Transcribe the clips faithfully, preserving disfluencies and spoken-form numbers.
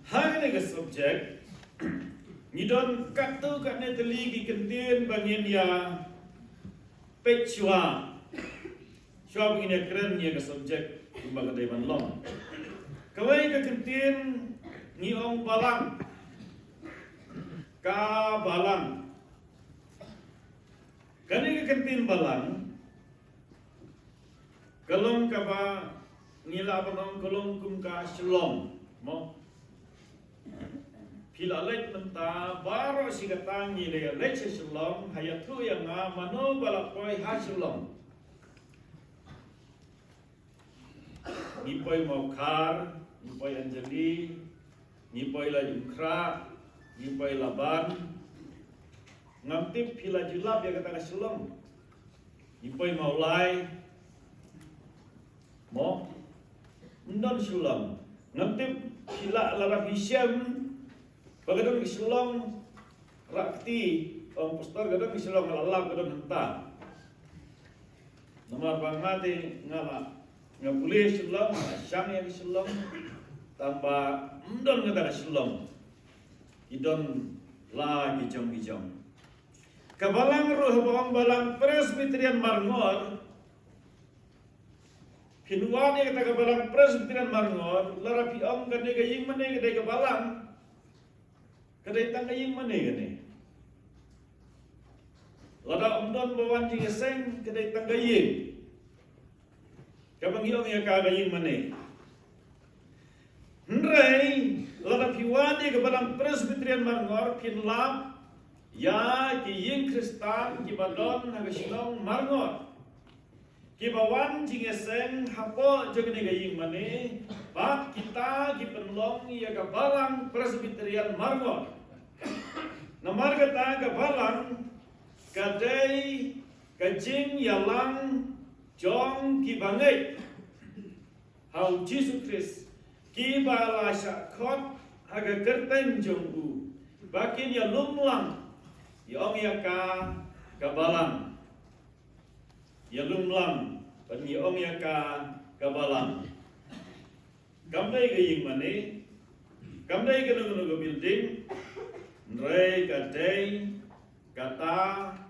Ha kane ka subject, ngi don katto katne tylli ki kyntien ba ngin ïa peit shuwa. Shuwa ba ngin ïa kren ïa ka subject kumba ka dei ban long. Kawei ka kyntien ngi ong balang. Ka balang. Kane ka kyntien balang ka long kaba ngi lah ban ong ka long kum ka shlong, mo. Phi la leit mynta baroh shi katta ngi la leit sha shlong, ha ïathuh ïa nga mano ba la poi ha shlong. Ngi poi Mawkhar, ngi poi Anjali, ngi poi Laitumkhrah, ngi poi Laban. Ngam tip phi la ju lap ïa kata ka shlong. Ngi poi Mawlai. Mo, ym don shlong. Ngam tip phi la, lada phi shem ba ka don ka shlong Rakti, ong pastor, ka don ka shlong, nga la lap ka don hangta. Namar ba nga te nga la, nga pule shlong, nga shang ïa ka shlong. Tangba ym don kata ka shlong. Ki don la ki jong ki jong. Ka balang ruh haba ong balang Presbyterian Marngor. Phin wad ïa kata ka balang Presbyterian Marngor, lada phi ong kane ka ïing mane ka dei ka balang. Ka dei tang ka ïing mane kane. Lada ym don ba wan jingïaseng, ka dei tang ka ïing kaba ngi ong ïa ka ka ïing mane. Hynrei lada phi wad ïa ka balang Presbyterian Marngor phin lap ïa ki ïing Khristan kiba don ha ka shnong Marngor. Kiba wan jingïaseng hapoh jong kane ka ïing mane, bad kita ki pynlong ïa ka balang Presbyterian Marngor. Namar kata ka balang ka dei ka jingïalang jong kiba ngeit ha u Jisu Khrist, kiba la shah khot ha ka kyrteng jong u, ba kin ïalum lang, ïa ong ïa ka ka balang. Ïalum lang, ban ïa ong ïa ka ka balang. Kam dei ka ïing mane, kam dei kano kano ka building, hynrei ka dei kata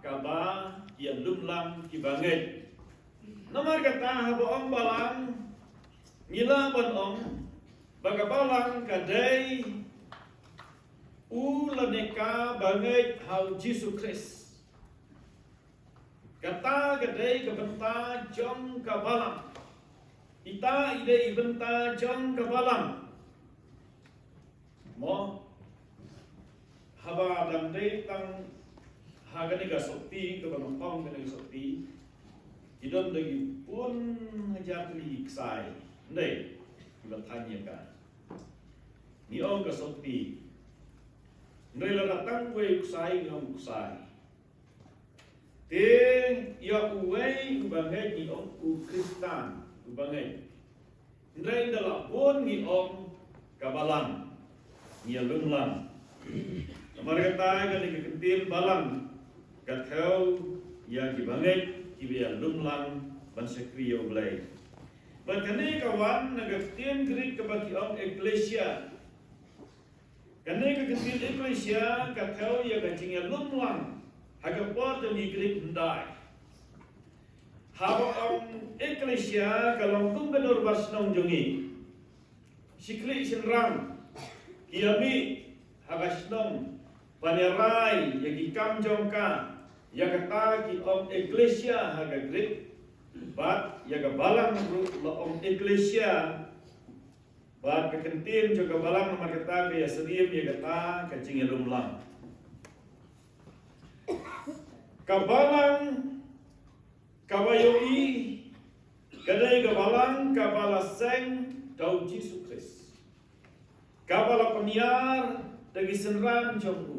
kaba ïalum lang kiba ngeit. Namar kata haba ong balang, ngi lah ban ong ba ka balang ka dei u lane kaba ngeit ha u Jisu Khrist. Kata ka dei ka bynta jong ka balang. Ita i dei i bynta jong ka balang. Mo, haba dang dei tang ha kane ka sotti, kaba nyngkong kane ka sotti, ki don da ki bun hajar tylli ki ksai. Ndei, kiba thaiñ ïa ka. Ngi ong ka sotti. Ndei, lada tang uwei u ksai, ngi ong u ksai. Te ïa uwei uba ngeit ngi ong u Khristan uba ngeit. Hynrei ynda la bun ngi ong ka balang, ngi ïalum lang. Namar kata kane ka kyntien balang ka thew ïa kiba ngeit, kiba ïalum lang ban shakri ïa U Blei. Bad kane ka wan na ka kyntien Greek kaba ki ong ekklesia. Kane ka kyntien ekklesia ka thew ïa ka jingïalum lang ha ka por jong ki Greek hyndai. Haba ong ekklesia ka long kum ka dorbar shnong jong ngi. Shi khlieh shynrang ki ïa mih ha ka shnong ban ïa rai ïa ki kam jong ka, ïa kata ki ong ekklesia ha ka Greek. Bad ïa ka balang ruh la ong ekklesia. Bad ka kyntien jong ka balang namar kata ka ïa syriem ïa kata ka jingïalum lang. Ka balang kaba ïohi ka dei ka balang kaba la seng da u Jisu Khrist, kaba la pynïar da ki synran jong u.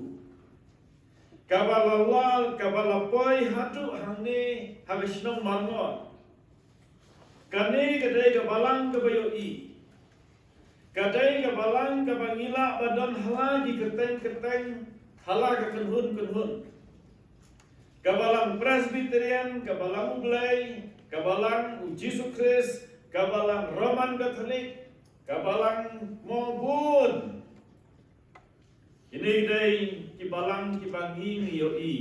Kaba la lal, kaba la poi haduh hangne ha ka shnong Marngor. Kane ka dei ka balang kaba ïohi. Ka dei ka balang kaba ngi lah ba don ha la ki kyrteng kyrteng, ha la ka kynhun kynhun. Ka balang Presbyterian, ka balang U Blei, ka balang U Jisu Khrist, ka balang Roman Catholic, ka balang mo bun. Ki dei ki balang kiba ngi ngi ïohi,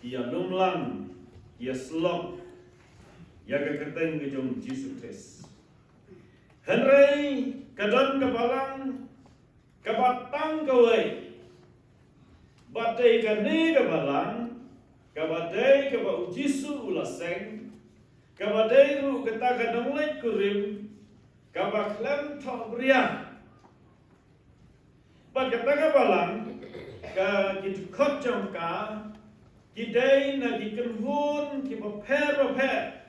ki ïalumlang, ki ïasyllok ïa ka kyrteng ka jong Jisu Khrist. Hynrei ka don ka balang kaba tang kawei, bad dei kane ka balang kaba dei kaba u Jisu u la seng, kaba dei ruh kata ka nongleit kurim kaba khlem thohbria. Bad kata ka balang, ka ki dkhot jong ka ki dei na ki kynhun kiba pher bapher.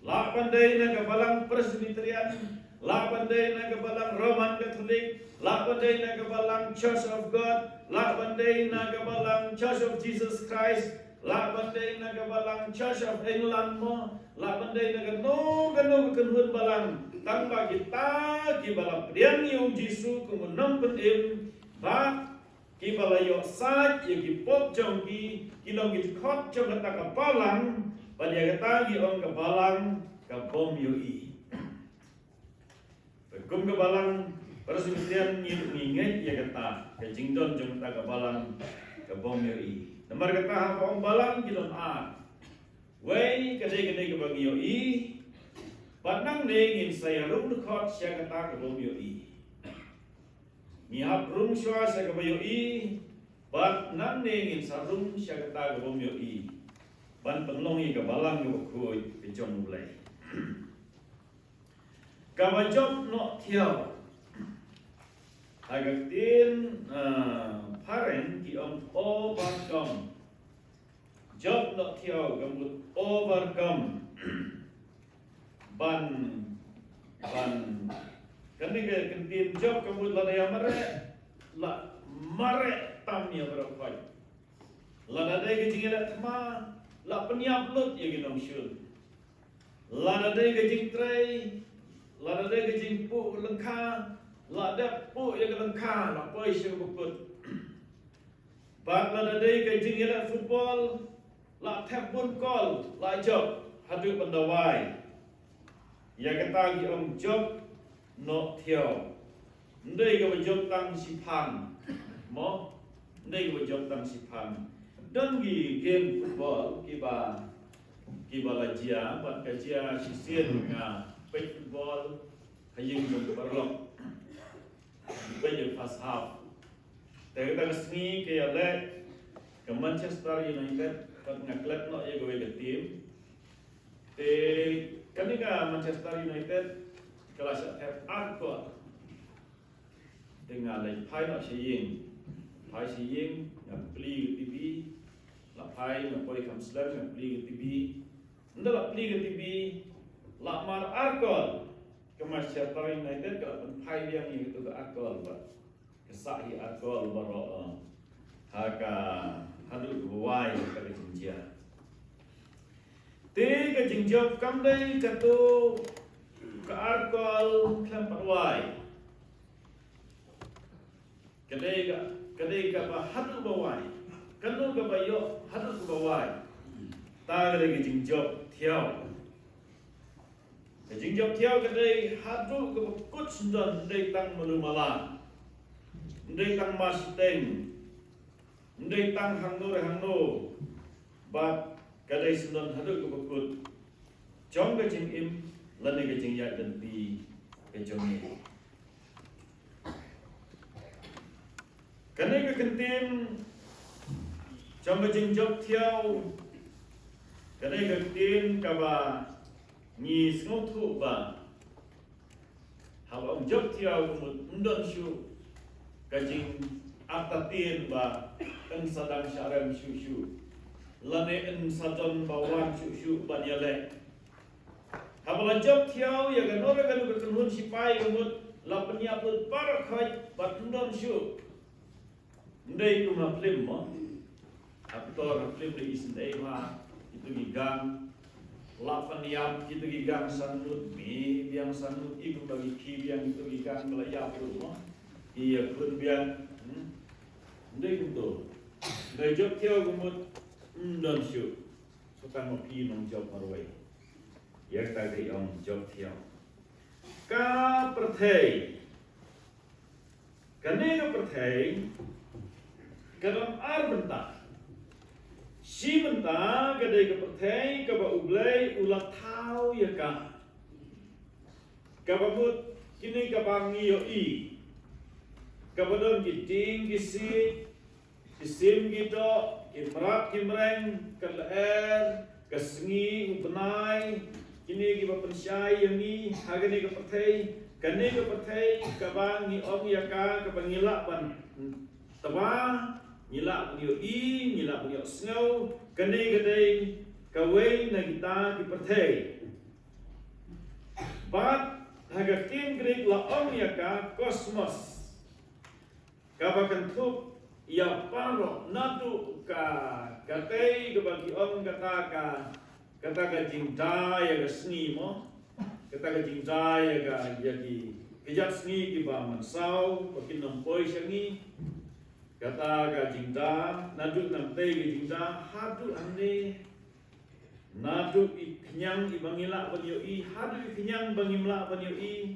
Lah ban dei na ka balang Presbyterian, lah ban dei na ka balang Roman Catholic, lah ban dei na ka balang Church of God, lah ban dei na ka balang Church of Jesus Christ, lah ban dei na ka balang Church of England mo, lah ban dei na kano kano ka kynhun balang, tang ba kita kiba la pdiang ïa u Jisu kum u nongpynim, bad kiba la ïoh sait ïa ki pop jong ki, ki long ki dkhot jong kata ka balang, bad ïa kata ki ong ka balang ka bym ïohi. Kum ka balang Presbyterian ngi, ngi ngeit ïa kata ka jingdon jong kata ka balang ka bym ïohi. Namar kata haba ong balang ki don ar. Wei ka dei kane kaba ngi ïohi, bad nangne ngin sa ïa rung dkhot sha kata ka bym ïohi. Ngi hap rung shuwa sha kaba ïohi, bad nangne ngin sa rung sha kata ka bym ïohi, ban pynlong ïa ka balang kaba khuid ka jong U Blei. Kaba jop noh thiaw. Ha ka ktien, ah, phareng ki ong overcome. Jop noh thiaw ka mut overcome. Ban, ban, kane ka ktien jop ka mut lada ïa mareh, la mareh tam ïa baroh khoit. Lada dei ka jingïaleh thma, la pynïap lut ïa ki nongshun. Lada dei ka jingtrei, lada dei ka jingpuh lyngkha, la dep puh ïa ka lyngkha, la poi sha kaba kut. Bad lada dei ka jingïaleh football, la thep bun kol, la jop haduh ban da wai. Ïa kata ki ong jop noh thiaw. Ym dei kaba jop tang shiphang. Mo? Ym dei kaba jop tang shiphang. Don ki game football kiba, kiba la jia, bad ka jia shisien nga peit football ha ïing jong ka paralok. Peit ïa ka first half. Te kata ka sngi ka ïaleh ka Manchester United, bad nga klet noh ïa kawei ka team. Te kane ka Manchester United ka la shah thep ar kol. Te nga leit phai noh sha ïing. Phai sha ïing, nga plie ka T V. La phai, nga poi kham slem, nga plie ka T V. Ynda la plie ka T V, la mar ar kol. Ka Manchester United ka la pynphai biang ïa katu ka ar kol bad ka sah hi ar kol baroh, eh, ha ka, haduh kaba wai ka jingjia. Te ka jingjop kam dei katu ka ar kol khlem pat wai. Ka dei ka, ka dei kaba haduh ba wai. Kano kaba ïoh haduh kaba wai. Ta ka dei ka jingjop thiaw. Ka jingjop thiaw ka dei haduh kaba kut syndon, ym dei tang malu mala. Ym dei tang mar shiteng. Ym dei tang hangno re hangno. Bad ka dei syndon haduh kaba kut jong ka jingim lane ka jingïaid lynti ka jong ngi. Kane ka ktien jong ka jingjop thiaw, kane ka ktien kaba ngi sngewthuh ba haba ong jop thiaw ka mut ym don shuh ka jingartatien ba yn sa dang sharem shuh shuh, lane yn sa don ba wan shuh shuh ban ïaleh. Haba la jop thiaw ïa kano re kano ka kynhun shipai ka mut la pynïap lut baroh khoit bad ym don shuh. Ym dei kum ha phlim mo. Actor ha phlim dei isynei bha kito ki gang. La pynïap kito ki gang sangmut, me biang sangmut, i kumba ki khi biang kito ki gang ba la ïap ruh mo. Ki ïakhun biang. Hmm. Ym dei kumto. Ym dei jop thiaw ka mut ym don shuh. Sa tang ma phi nongjop marwei. Ïa kata ka dei ong jop thiaw. Ka pyrthei. Kane ka pyrthei ka don ar bynta. Shi bynta ka dei ka pyrthei kaba U Blei u la thaw ïa ka, kaba mut kine kaba ngi ïohi, kaba don ki dieng ki siej, ki sim ki doh, ki mrad ki mreng, ka lyer, ka sngi, u bnai, kine kiba pynshai ïa ngi ha kane ka pyrthei. Kane ka pyrthei kaba ngi ong ïa ka, kaba ngi lah ban twa, ngi lah ban ïohi, ngi lah ban ïohsngew, kane ka dei kawei na kita ki pyrthei. Bad ha ka ktien Greek la ong ïa ka cosmos, kaba kynthup ïa baroh, naduh ka, katei kaba ki ong kata ka, kata ka jingda ïa ka sngi mo, kata ka jingda ïa ka, ïa ki, ka jait sngi kiba mynsaw ba kin ym poi sha ngi. Kata ka jingda, naduh nangtei ka jingda haduh hangne, naduh i khñiang iba ngi lah ban ïohi haduh i khñiang ba ngim lah ban ïohi,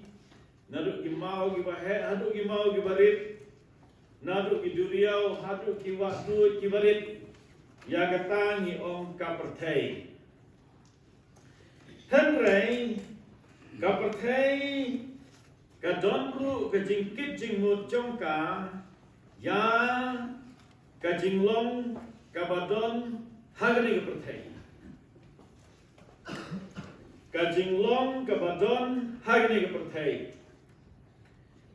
naduh ki maw kiba heh haduh ki maw kiba rit, naduh ki duriaw haduh ki wah tuid kiba rit, ïa kata ngi ong ka pyrthei. Hynrei ka pyrthei ka don ruh ka jingkit jingmut jong ka ïa ka jinglong kaba don ha kane ka pyrthei. Ka jinglong kaba don ha kane ka pyrthei.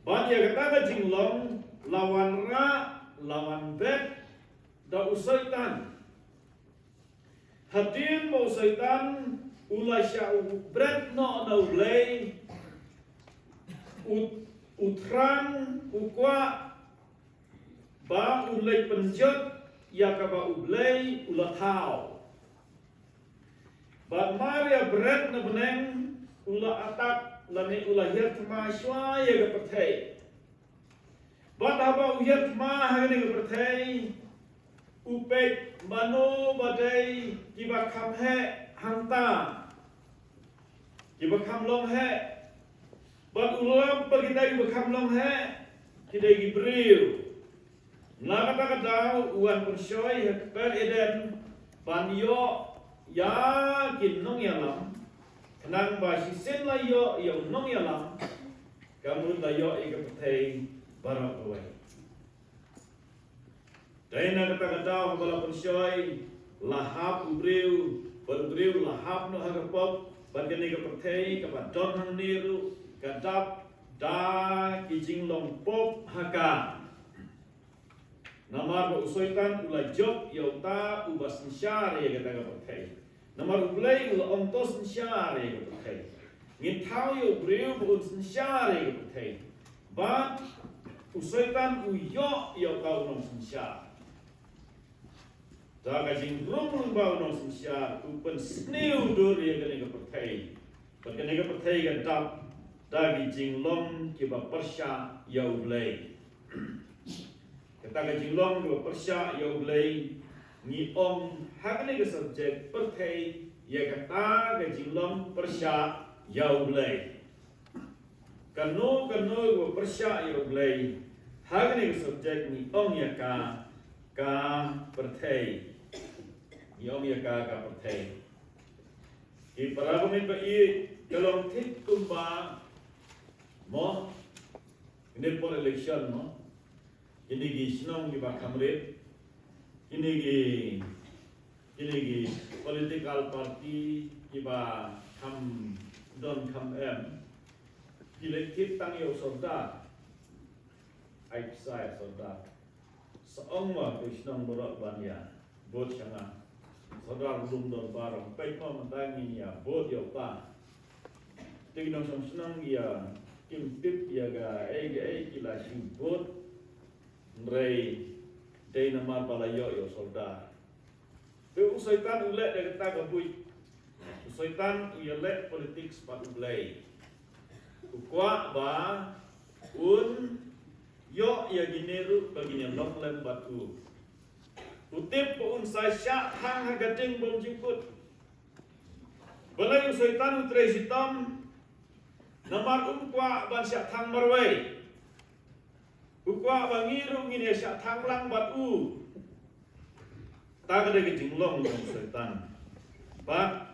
Bad ïa kata ka jinglong la wanrah, la wanbet da u Soitan. Hadien ba u Soitan u la shah u bret noh na U Blei, u, u thrang, u kwah ba un leit pynjot ïa kaba U Blei u la thaw. Bad mar ïa bret na bneng u la attack lane u la hiar thma shuwa ïa ka pyrthei. Bad haba u hiar thma ha kane ka pyrthei, u peit mano ba dei kiba kham heh hangta, kiba kham long heh. Bad u lap ba ki dei kiba kham long heh ki dei ki briew. Na kata ka daw u wan pynshoi ha kper Eden ban ïoh ïa ki nongïalam, khnang ba shisien la ïoh ïa u nongïalam, ka mut la ïoh ïa ka pyrthei baroh kawei. Dei na kata ka daw ba la pynshoi, la hap u briew, bad u briew la hap noh ha ka pop, bad kane ka pyrthei kaba don hangne ruh ka dap da ki jinglong pop ha ka. Namar ba u Soitan u la jop ïa uta uba synshar ïa kata ka pyrthei. Namar U Blei u la ong to synshar ïa ka pyrthei. Ngin thaw ïa u briew ba un synshar ïa ka pyrthei. Bad u Soitan u ïoh ïa uta u nongsynshar. Da ka jingrung lyngba u nongsynshar u pynsniew dur ïa kane ka pyrthei. Bad kane ka pyrthei ka dap da ki jinglong kiba pyrshah ïa U Blei. Kata ka jinglong kiba pyrshah ïa U Blei, ngi ong ha kane ka subject pyrthei ïa kata ka jinglong pyrshah ïa U Blei. Kano kano kiba pyrshah ïa U Blei, ha kane ka subject ngi ong ïa ka, ka pyrthei. Ngi ong ïa ka, ka pyrthei. Ki para bangeit ba ïeit, ka long thik kumba mo, kine por election mo. Kine ki shnong kiba kham rit, kine ki, kine ki political party kiba kham don kham em, ki leit thied tang ïa u sordar. Ai pisa ïa u sordar. Sa ong ma ki shnong baroh ban ïa vote sha nga. Sordar u lum dorbar, peit ma mynta ngin ïa vote ïa uta. Te ki nongshong shnong ïa kim tip ïa kaei kaei, ki la shu vote. Hynrei dei namar ba la ïoh ïa u sordar. Te u Soitan u leh da kata ka buit. U Soitan u ïaleh politics bad U Blei. U kwah ba un ïoh ïa kine ruh ba kin ïa long lem bad u. U tip ba un sa shah thang ha ka ding bym jingkut. Balei u Soitan u trei shitom? Namar um kwah ban shah thang marwei. U kwah ba ngi ruh ngin ïa shah thang lang bad u. Ta ka dei ka jinglong jong u Soitan. Bad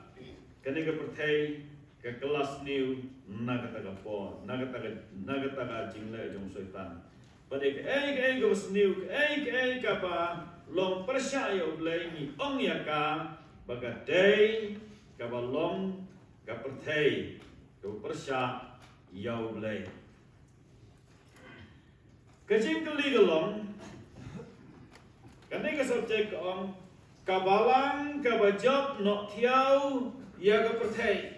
kane ka pyrthei ka kylla sniew na kata ka por, na kata ka, na kata ka jingleh jong u Soitan. Bad ïa kaei kaei kaba sniew, kaei kaei kaba long pyrshah ïa U Blei, ngi ong ïa ka ba ka dei kaba long ka pyrthei kaba pyrshah ïa U Blei. Ka jingkylli ka long, kane ka subject ka ong, ka balang kaba jop noh thiaw ïa ka pyrthei.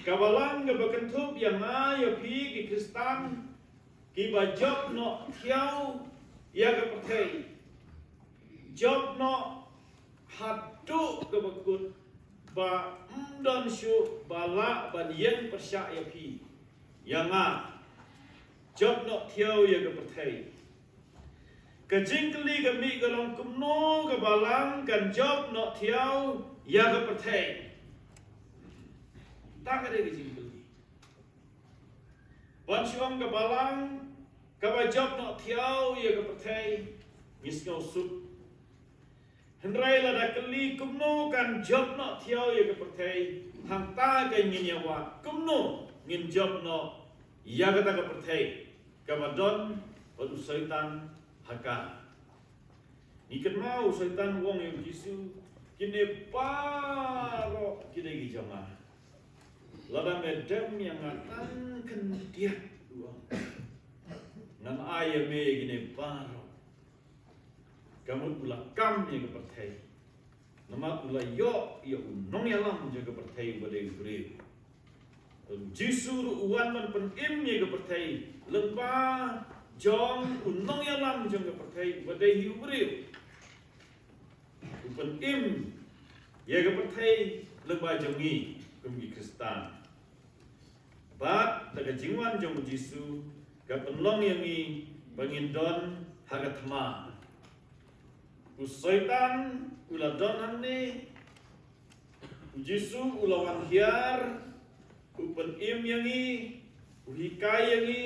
Ka balang kaba kynthup ïa nga ïa phi ki Khristan, kiba jop noh thiaw ïa ka pyrthei. Jop noh haduh kaba kut ba ym don shuh ba lah ban ïeng pyrshah ïa phi, ïa nga. Jop noh thiaw ïa ka pyrthei. Ka jingkylli ka mih ka long kumno ka balang kan jop noh thiaw ïa ka pyrthei. Ta ka dei ka jingkylli. Ban shu ong ka balang kaba jop noh thiaw ïa ka pyrthei, ngi sngewsuk. Hynrei lada kylli kumno kan jop noh thiaw ïa ka pyrthei, hangta ka ngin ïa wad kumno ngin jop noh ïa kata ka pyrthei kaba don bad u Soitan ha ka. Ngi kynmaw u Soitan u ong ïa u Jisu, kine baroh ki dei ki jong nga. Lada me dem ïa nga tang khyndiat, u ong, ngan ai ïa me kine baroh. Ka mut u la kam ïa ka pyrthei. Namar u la ïoh ïa u nongïalam jong ka pyrthei uba dei u briew. U Jisu ruh u wan ban pynim ïa ka pyrthei lyngba jong u nongïalam jong ka pyrthei uba dei hi u briew. U pynim ïa ka pyrthei lyngba jong ngi kum ki Khristan. Bad da ka jingwan jong u Jisu ka pynlong ïa ngi ba ngin don ha ka thma. U Soitan u la don hangne, u Jisu u la wan hiar, u pynim ïa ngi, u hikai ïa ngi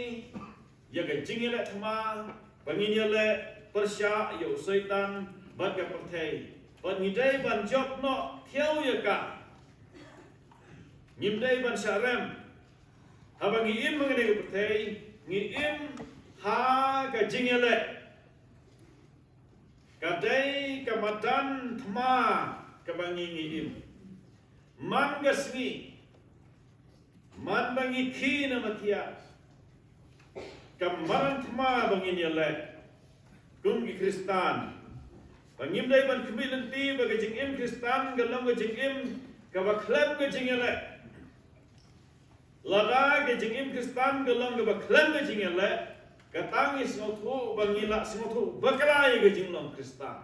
ïa ka jingïaleh thma ba ngin ïaleh pyrshah ïa u Soitan bad ka pyrthei. Bad ngi dei ban jop noh thiaw ïa ka. Ngim dei ban shah rem. Haba ngi im ha kane ka pyrthei, ngi im ha ka jingïaleh. Ka dei ka madan thma kaba ngi ngi im. Man ka sngi, man ba ngi khie na mathiah, ka madan thma ba ngin ïaleh kum ki Khristan. Ba ngim dei ban khmih lynti ba ka jingim Khristan ka long ka jingim kaba khlem ka jingïaleh. Lada ka jingim Khristan ka long kaba khlem ka jingïaleh, kata ngi sngewthuh ba ngi la sngewthuh bakla ïa ka jinglong Khristan.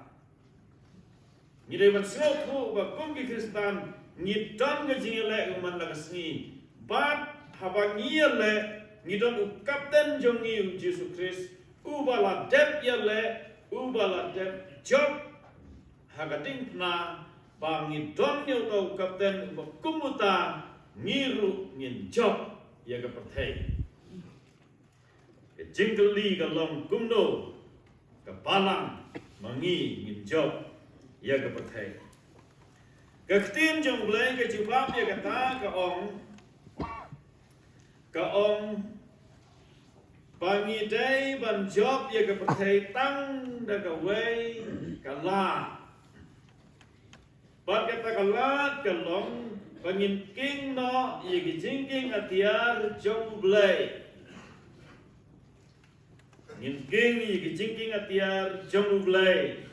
Ngi dei ban sngewthuh ba kum ki Khristan ngi don ka jingïaleh ka man la ka sngi. Bad haba ngi ïaleh, ngi don u kapten jong ngi u Jisu Khrist, uba la dep ïaleh, uba la dep jop ha ka diengphna, ba ngi don ïa uta u kapten uba kum uta ngi ruh ngin jop ïa ka pyrthei. Ka jingkylli ka long kumno ka balang ma ngi ngin jop ïa ka pyrthei. Ka ktien jong U Blei ka jubab ïa kata ka ong, ka ong ba ngi dei ban jop ïa ka pyrthei tang da kawei ka lad. Bad kata ka lad ka long ba ngin king noh ïa ki jingking atiar jong U Blei. Ngin king ïa ki jingking atiar jong U Blei.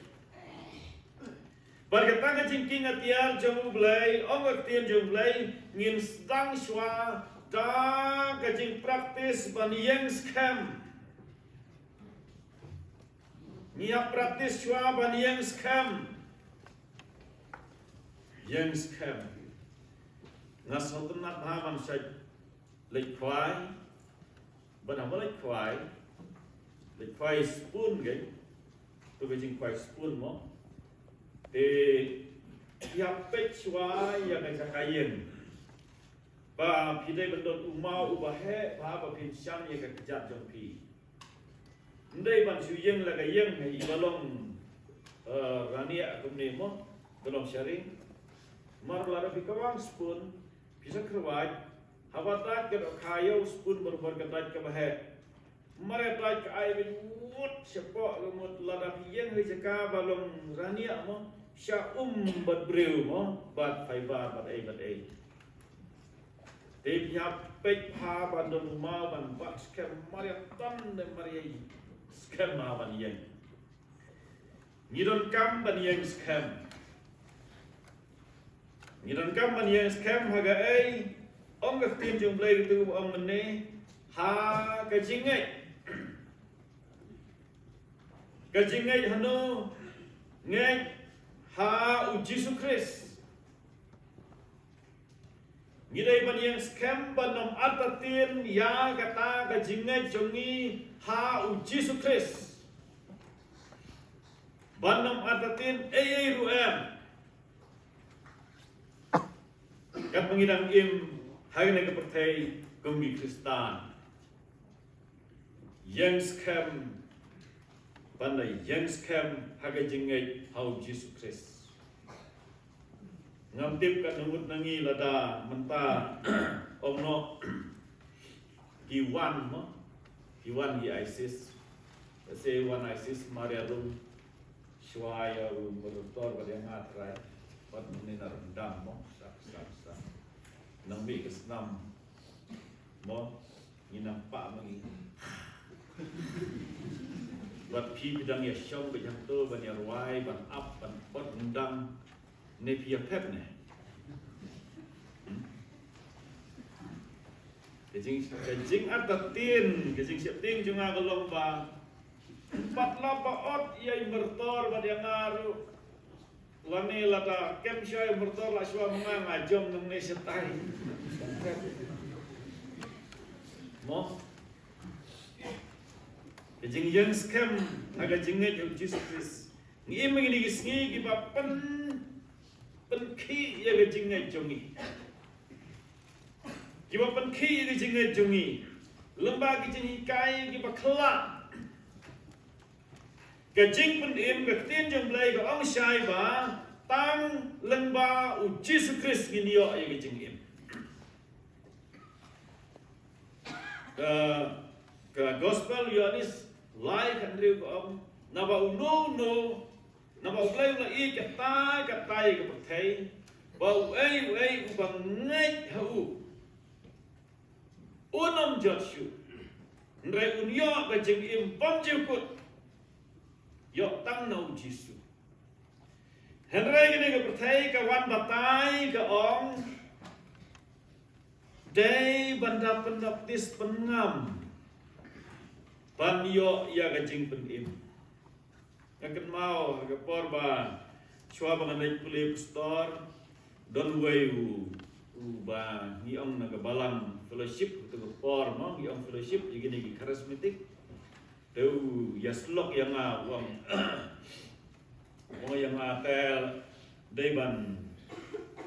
Bad kata ka jingking atiar jong U Blei, ong ka ktien jong U Blei, ngin sdang shuwa da ka jingpraktis ban ïeng skhem. Ngi hap praktis shuwa ban ïeng skhem. Ïeng skhem. Nga sngewtynnat bha ban shait leit khwai. Ban hap leit khwai. Leit khwai spoon, ke? To ka jingkhwai spoon mo. Te phi hap peit shuwa ïa ka jaka ïeng. Ba phi dei ban don u maw uba heh bha ba phin shang ïa ka kjat jong phi. Ym dei ban shu ïeng la ka ïeng ha i ba long, eh, raniah kumne mo, ba long sharing. Mar lada phi kawang spoon, phi sa kyrwat, haba dait ka dohkha ïa u spoon barabor ka dait kaba heh. Mar ïa dait ka ai beit wut shapoh ka mut, lada phi ïeng ha i jaka ba long raniah mo, sha um bad briew mo, bad fiber bad ei bad ei. Te phi hap peit bha ban don u maw ban bat skhem, mar ïa tan ne mar ïa skhem ha ban ïeng. Ngi donkam ban ïeng skhem. Ngi donkam ban ïeng skhem ha kaei? Ong ka ktien jong U Blei katu, ong mynne, ha ka jingngeit. Ka jingngeit hano? Ngeit ha U Jisu Khrist. Ngi dei ban ïeng skhem ban ym artatien ïa kata ka jingngeit jong ngi ha U Jisu Khrist. Ban ym artatien ei ei ruh em. Katba ngi dang im ha kane ka pyrthei kum ki Khristan. Ïeng skhem, ban da ïeng skhem ha ka jingngeit ha U Jisu Khrist. Ngam tip katno ngut na ngi lada mynta ong noh ki wan mo, ki wan ki ISIS. Lehse wan ISIS mar ïarum shuwa ïa u myrtor bad ïa nga trai. Bad mynne na ryndang mo, sak sak sak. Nang mih ka snam mo. Ngi nang pah ma ngi. Bad phi phi dang ïa shong beit hangto ban ïa rwai ban ap ban ot ryndang, ne phi ïa phet ne? Hmm? Ka jing, ka jingartatien, ka jingsheptieng jong nga ka long ba pat la ba ot ïa i myrtor bad ïa nga ruh. Lane lada kem shuwa i myrtor la shuwa ma nga, nga jom nangne shatai. Mo? Ka jingïeng skhem ha ka jingngeit ha U Jisu Khrist. Ngi im ha kine ki sngi kiba pyn, pynkhih ïa ka jingngeit jong ngi. Kiba pynkhih ïa ka jingngeit jong ngi lyngba ki jinghikai kiba khlaiñ. Ka jingpynim, ka ktien jong U Blei ka ong shai ba tang lyngba U Jisu Khrist ngin ïoh ïa ka jingim. Ka, ka gospel Ïoannis lai khathynriew ka ong, naba uno uno, naba U Blei u la ïeit katta katta ïa ka pyrthei, ba uei uei uba ngeit ha u un ym jot shuh, hynrei un ïoh ka jingim bymjukut. Ïoh tang na U Jisu. Hynrei kane ka pyrthei ka wan batai ka ong, dei ban da pynbaptis pyngam ban ïoh ïa ka jingpynim. Nga kynmaw ha ka por ba shuwa ba ngan leit pule pastor, don uwei u, uba ngi ong na ka balang fellowship, katu ka por mo ngi ong fellowship ïa kine ki charismatic. Te u ïasyllok ïa nga u ong, u ong ïa nga te dei ban,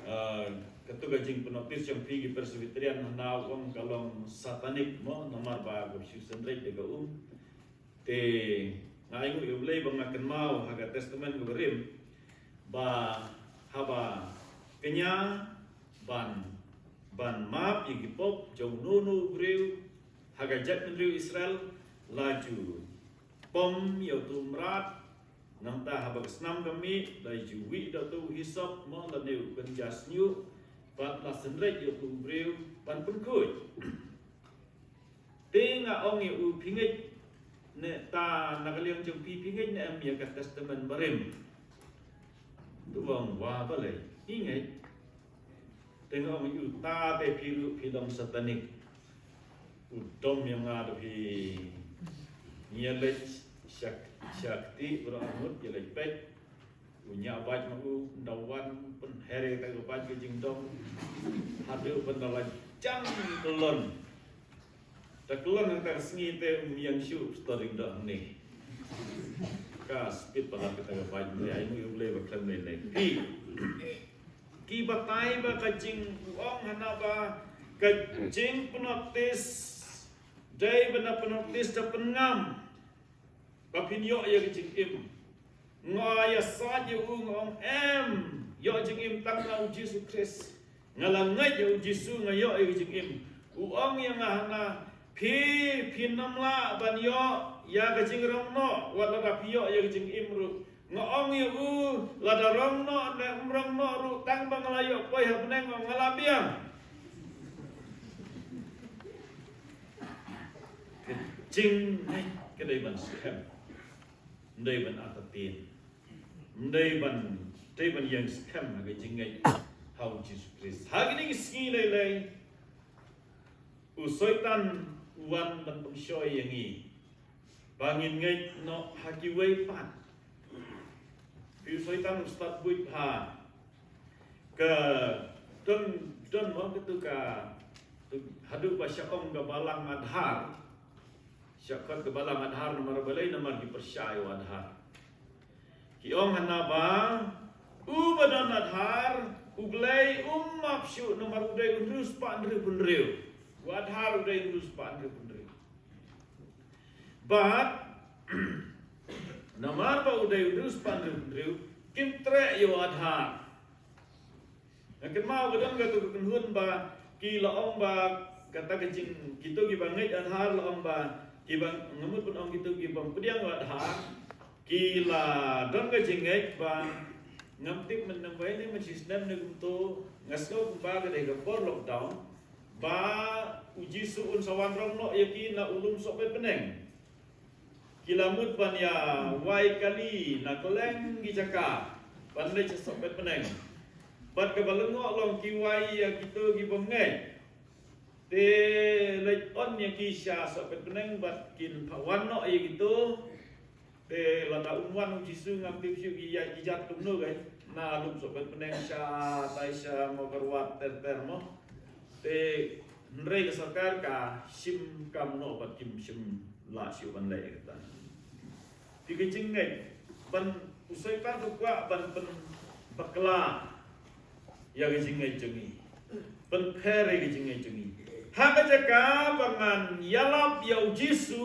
eh, katu ka jingpynbaptis jong phi ki Presbyterian hana u ong ka long satanic mo, namar ba ka shu synreit da ka um. Te nga ainguh ïa U Blei ba nga kynmaw ha ka Testament kaba rim ba haba kñia ban, ban map ïa ki pop jong uno uno u briew ha ka jaitbynriew Israel, la ju pom ïa uto u mrad, nangta haba ka snam ka mih la ju wih da uto u hisop mo lane u kynja shñiuh, bad la synreit ïa uto u briew ban pynkhuid. Te nga ong ïa u, phi ngeit ne ta na ka liang jong phi, phi ngeit ne em ïa ka Testament Barim? Te u ong, wa balei, ngi ngeit. Te nga ong ïa u, ta te phi ruh phi long satanic. U dom ïa nga da phi. Ngi ïa leit sha, sha kti baroh arngut, ïa leit peit. U ñiah bike ma u, nda wan pynher ïa kata ka bike ka jingdom. Haduh ban da la jang kyllon. Da kyllon kata ka sngi te um ïeng shuh, pastor ring doh hangne. Ka speed palat kata ka bike, ne ai mu ïa U Blei ba khlem lei lei. Ki, ki batai ba ka jing, u ong hana ba ka jingpynbaptis dei ban da pynbaptis da pynngam. ba phin ïoh ïa ka jingim. Nga ïasaid ïa u, nga ong, em, ïoh jingim tang na u Jisu Khrist. Nga la ngeit ïa u Jisu, nga ïoh ïa ka jingim. U ong ïa nga hana, phi, phin ym lah ban ïoh ïa ka jingrong noh wat lada phi ïoh ïa ka jingim ruh. Nga ong ïa u, lada rong noh ne ym rong noh ruh, tang ba nga la ïoh poi ha bneng, nga la biang. Ka jingngeit ka dei ban skhem. Ym dei ban artatien. Ym dei ban, dei ban ïeng skhem ha ka jingngeit ha u Jisu Khrist. Ha kine ki sngi lei lei, u Soitan u wan ban pynshoi ïa ngi ba ngin ngeit noh ha kiwei pat. Phi, u Soitan u stad buit ha ka don, don mo katu ka, haduh ba sha ong ka balang Aadhaar. Sha khot ka balang Aadhaar namar balei, namar ki pyrshah ïa u Aadhaar. Ki ong hana ba u ba don Aadhaar, U Blei um map shuh namar u dei u hynriew spah hynriew phew hynriew. U Aadhaar u dei u hynriew spah hynriew phew hynriew. Bad namar ba u dei u hynriew spah hynriew phew hynriew, kim treh ïa u Aadhaar. Nga kynmaw ba don katu ka kynhun ba ki la ong ba kata ka jing, kito kiba ngeit Aadhaar la ong ba kiba, nga mut ban ong kito kiba pdiang Aadhaar, ki la don ka jingngeit ba, ngam tip mynta ba ine, mynshisnem ne kumto, nga sngew kumba ka dei ka por lockdown, ba u Jisu un sa wan rong noh ïa ki na u lum sohpet bneng. Ki la mut ban ïa wai kali na kylleng ki jaka ban leit sha sohpet bneng. Bad kaba lyngngoh long, ki wai ïa kito ki bym ngeit. Te leit on ïa ki sha sohpet bneng bad kin phah wan noh ïa kito. Te lada um wan u Jisu, ngam tip shuh ki ïa ki jat kumno kai na lum sohpet bneng, shatai sha Mawkyrwat ter ter mo. Te hynrei ka sorkar ka shim kam noh bad kim shym lah shuh ban leh kata. Te ka jingngeit, ban, u Soitan u kwah ban pynbakla ïa ka jingngeit jong ngi, pynpher ïa ka jingngeit jong ngi. Ha ka jaka ba ngan ïalap ïa u Jisu,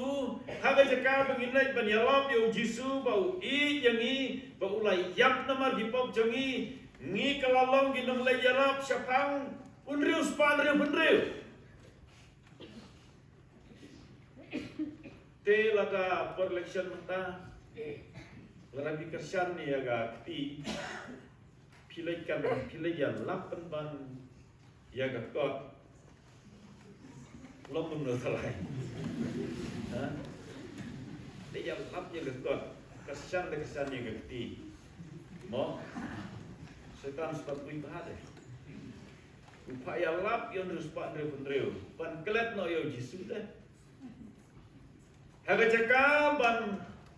ha ka jaka ba ngin leit ban ïalap ïa u Jisu ba u ïeit ïa ngi, ba u la ïap namar ki pop jong ngi, ngi ka la long ki nongleit ïalap shaphang u hynriew spah hynriew phew hynriew. Te lada por election mynta, lada phi kyrshan ïa ka kti, phi leit kan, phi leit ïalap pynban ïa ka kot. Long kumno, trai? Ha? Leit ïalap ïa ka kot. Kyrshan de kyrshan ïa ka kti. Mo? Soitan shu pat buit bha de. U phah ïalap ïa u hynriew spah hynriew phew hynriew ban klet noh ïa u Jisu de. Ha ka jaka ban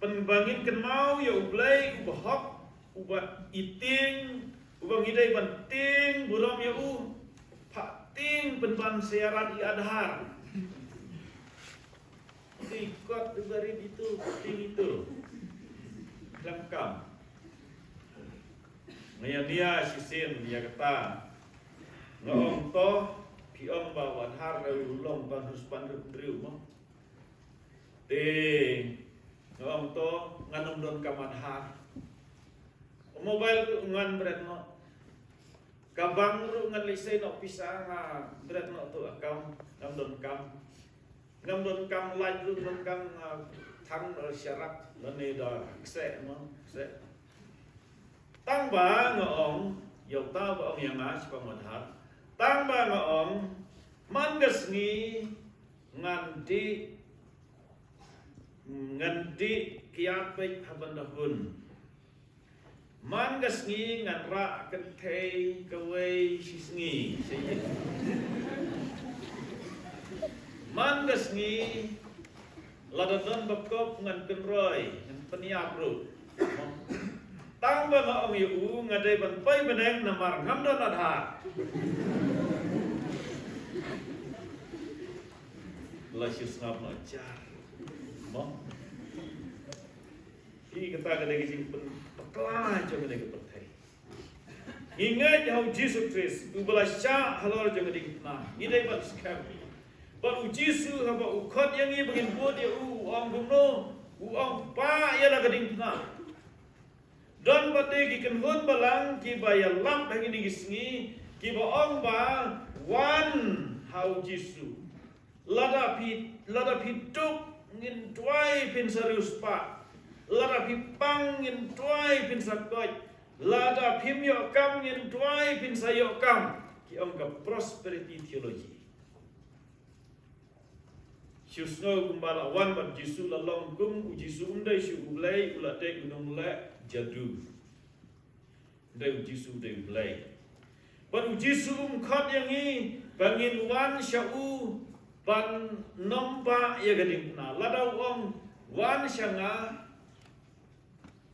pyn, ba ngin kynmaw ïa U Blei uba hok, uba ïeit, uba ngi dei ban tieng burom ïa u, phah tieng pynban sa ïa rat ïa Aadhaar. Te kot uba rit itu, tieng itu. Khlem kam. Nga ïa nia shisien ïa kata. Nga ong to, phi ong ba u Aadhaar u long ba hynriew spah hynriew phew hynriew mo. Te nga ong to, ngan ym don kam Aadhaar. Mobile ruh ngan bret noh. Ka bank ruh ngan leit sei noh pisa, nga bret noh to account, ngam don kam. Ngam don kam light ruh, don kam, ah, thang, eh, sharak, lane da kseh mo, kseh. Tang ba nga ong, ïa uta ba ong ïa nga shaphang Aadhaar. Tang ba nga ong, man ka sngi ngan dih, ngan dih kiad peit ha ban da hun. Man ka sngi ngan rah kynthei kawei shi sngi. Man ka sngi lada don ba kop ngan kynroi, ngan pynïap ruh. Tang ba nga ong ïa u nga dei ban poi bneng namar ngam don Aadhaar. La shu sngap noh jar. Mo? Hi kata ka dei ka jingpynbakla jong kane ka pyrthei. Ngi ngeit ha u Jisu Khrist, uba la shah halor jong ka diengphna. Ngi dei ban skhem. Bad u Jisu haba u khot ïa ngi ba ngin bud ïa u, u ong kumno? U ong ba ïa la ka diengphna. Don pat de ki kynhun balang kiba ïalap ha kine ki sngi, kiba ong ba wan ha u Jisu. Lada phi, lada phi duk ngin duwai phin sa riewspah. Lada phi pang ngin duwai phin sa koit. Lada phim ïoh kam ngin duwai phin sa ïoh kam. Ki ong ka prosperity theology. Shu sngew kumba la wan bad Jisu la long kum u Jisu um dei shu u Blei, u la dei u nongleh jadu. Dei u Jisu dei u Blei. Bad u Jisu um khot ïa ngi ba ngin wan sha u ban nym ba ïa ka diengphna. Lada u ong wan sha nga,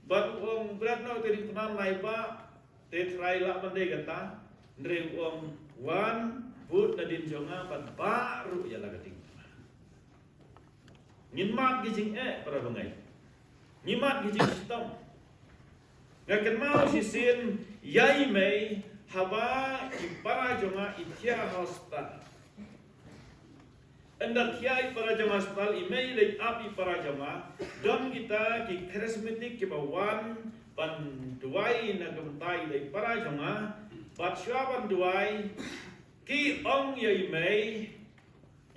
bad u ong bret noh te diengphna lai ba te trai lah ban dei kata. Hynrei u ong wan bud nadien jong nga bad ba ruh ïa la ka diengphna. Ngin mad ki jingeh para bangeit. Ngi mad ki jingshitom. Nga kynmaw shisien ïa i mei haba i para jong nga i thiah ha hospital. Ynda thiah i para jong nga ha hospital, i mei leit ap i para jong nga. Don kita ki charismatic kiba wan ban duwai na ka bynta i para jong nga. Bad shuwa ban duwai ki ong ïa i mei,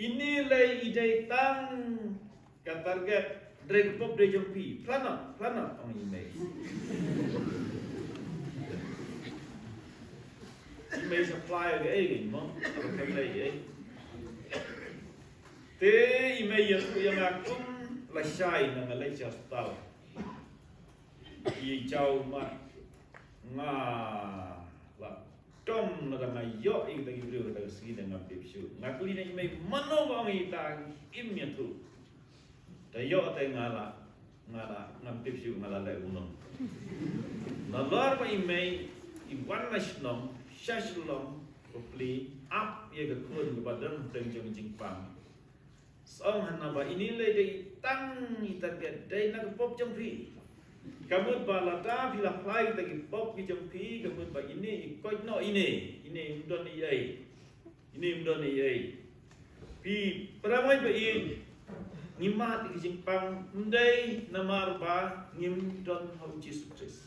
ine lei i dei tang ka target, dei ka pop dei jong phi. Phla noh, phla noh, ong i mei. I mei supply ka ei mo, ka ei ei. Te i mei ïathuh ïa nga kum lashai na nga leit sha hospital. I jaw mat nga la dom lada nga ïoh ïa kita ki briew kata ka sngi, da ngam tip shuh. Nga kylli na i mei mano ba ong ita, im ïathuh. Da ïoh te nga la, nga la ngam tip shuh, nga la leh kumno. Nalor ba i mei i wan na shnong sha Shillong, bapli ap ïa ka khun kaba don hapdeng jong ka jingpang. Sa ong hana ba ine lei dei tang i target, dei na ka pop jong phi. Ka mut ba lada phi la phla ïa kita ki pop ki jong phi, ka mut ba ine i koit noh ine, ine im don ei ei. Ine im don ei ei. Phi para bangeit ba ïeit, ngi mad ïa ki jingpang ym dei namar ba ngim don ha u Jisu Khrist.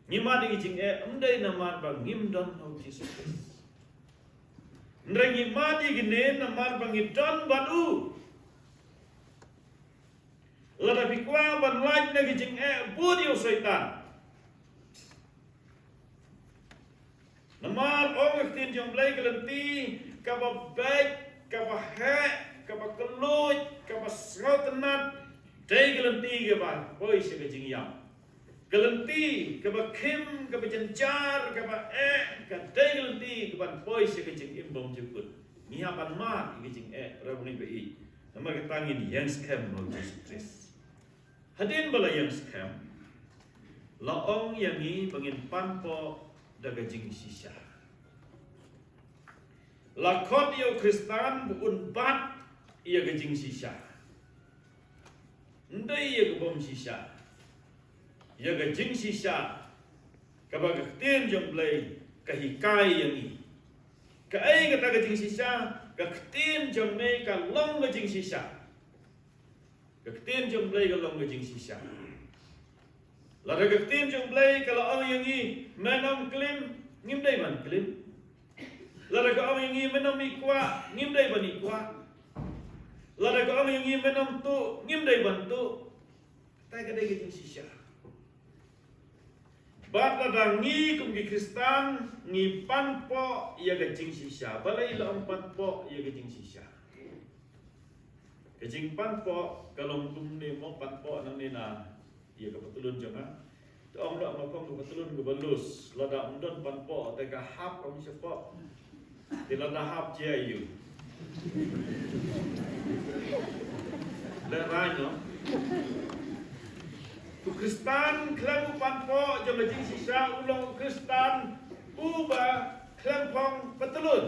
Ngi mad ïa ki jingeh ym dei namar ba ngim don ha u Jisu Khrist. Hynrei ngi mad ïa kine namar ba ngi don bad u. Lada phi kwah ban lait na ki jingeh, bud ïa u Soitan. Namar ong ka ktien jong u Blei, ka lynti kaba beit, kaba heh, kaba kylluid, kaba sngewtynnat, dei ka lynti kaba poi sha ka jingïap. Ka lynti kaba khim, kaba jynjar, kaba eh, ka dei ka lynti kaban poi sha ka jingim bymjukut. Ngi hap ban mad ïa ka jingeh, para bangeit ba ïeit. Namar kata ngin ïeng skhem ha u Jisu Khrist. Hadien ba la ïeng skhem, la ong ïa ngi ba ngin pan poh da ka jingshisha. La khot ïa u Khristan ba un bat ïa ka jingshisha. Ym dei ïa ka bym shisha. Ïa ka jingshisha kaba ka ktien jong u Blei ka hikai ïa ngi. Kaei kata ka jingshisha? Ka ktien jong me ka long ka jingshisha. Ka ktien jong u Blei ka long ka jingshisha. Lada ka ktien jong u Blei ka la ong ïa ngi, men ym klim, ngim dei ban klim. Lada ka ong ïa ngi, men ym ikwah, ngim dei ban ikwah. Lada ka ong ïa ngi, men ym tuh, ngim dei ban tuh. Kata ka dei ka jingshisha. Bad lada ngi kum ki Khristan ngi pan poh ïa ka jingshisha. Balei la ong pan poh ïa ka jingshisha? Ka jingpan poh ka long kumne mo, pan poh nangne na ïa ka patlun jong nga. Te ong noh nga phong ka patlun kaba loose, lada ym don pan poh te ka hap ong sha poh. Te lada hap jia ïa u. Lehraiñ noh. U Khristan khlem u pan poh jong ka jingshisha u long u Khristan uba khlem phong patlun.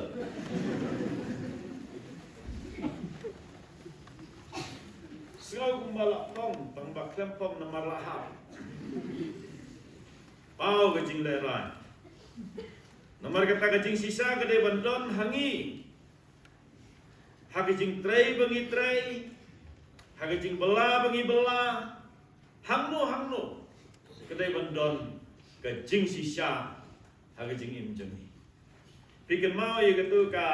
Sngew kumba la phong tang ba khlem phong namar la hap. Paw ka jinglehraiñ. Namar kata ka jingshisha ka dei ban don ha ngi. Ha ka jingtrei ba ngi trei, Ha ka jingbylla ba ngi bylla hangno hangno, ka dei ban don ka jingshisha ha ka jingim jong ngi. Phi kynmaw ïa katu ka,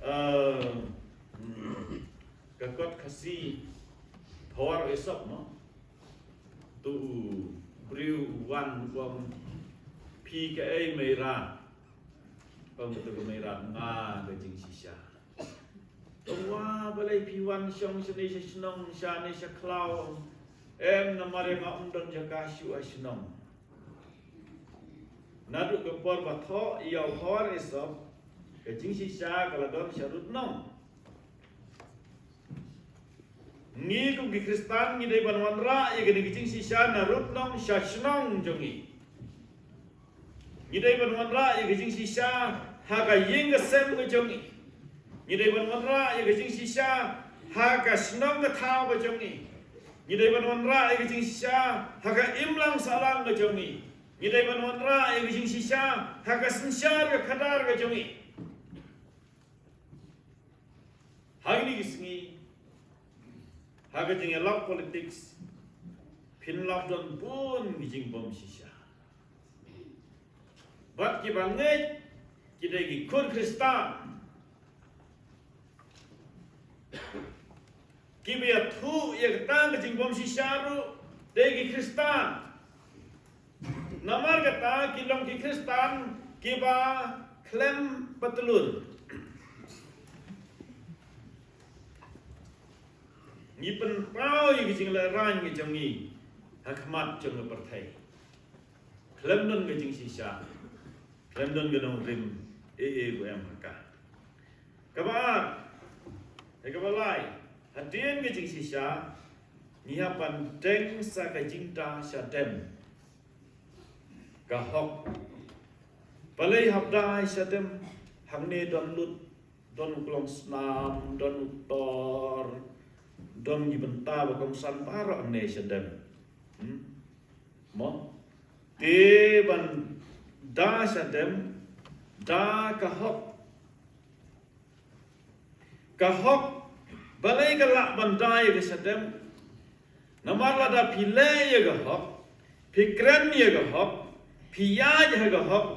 eh, ka kot Khasi, Phawar Esop, mo? Tu u briew u wan u ong, phi kaei Meira? Ong katu ka Meira, nga ka jingshisha. Ong, wa balei phi wan shong shane sha shnong, shane sha khlaw? Em, namar ïa nga ym don jaka shuh ha shnong. Naduh ka por ba thoh ïa u Phawar Esop, ka jingshisha ka la don sha rud nong. Ngi kum ki Khristan ngi dei ban wanrah ïa kane ka jingshisha na rud nong sha shnong jong ngi. Ngi dei ban wanrah ïa ka jingshisha ha ka ïing ka sem ka jong ngi. Ngi dei ban wanrah ïa ka jingshisha ha ka shnong ka thaw ka jong ngi. Ngi dei ban wanrah ïa ka jingshisha ha ka imlang sahlang ka jong ngi. Ngi dei ban wanrah ïa ka jingshisha ha ka synshar ka khadar ka jong ngi. Ha kine ki sngi, ha ka jingïalap politics, phin lap don bun ki jingbym shisha. Bad kiba ngeit ki dei ki khun Khristan. Kiba ïathuh ïa kata ka jingbym shisha ruh dei ki Khristan. Namar kata ki long ki Khristan kiba khlem patlun. Ngi pynpaw ïa ka jinglehrain ka jong ngi ha khmat jong ka pyrthei. Khlem don ka jingshisha, khlem don ka nongrim, eh, eh, u em ha ka. Kaba ar, eh, kaba lai, hadien ka jingshisha, ngi hap ban deng sa ka jingda shadem. Ka hok. Balei hap da shadem, hangne don lut, don u klongsnam, don u tor, don ki bynta ba kongsan baroh hangne shadem. Hmm? Mo? Te ban da shadem, da ka hok. Ka hok, balei ka lah ban da ïa ka shadem? Namar lada phi leh ïa ka hok, phi kren ïa ka hok, phi ïaid ha ka hok,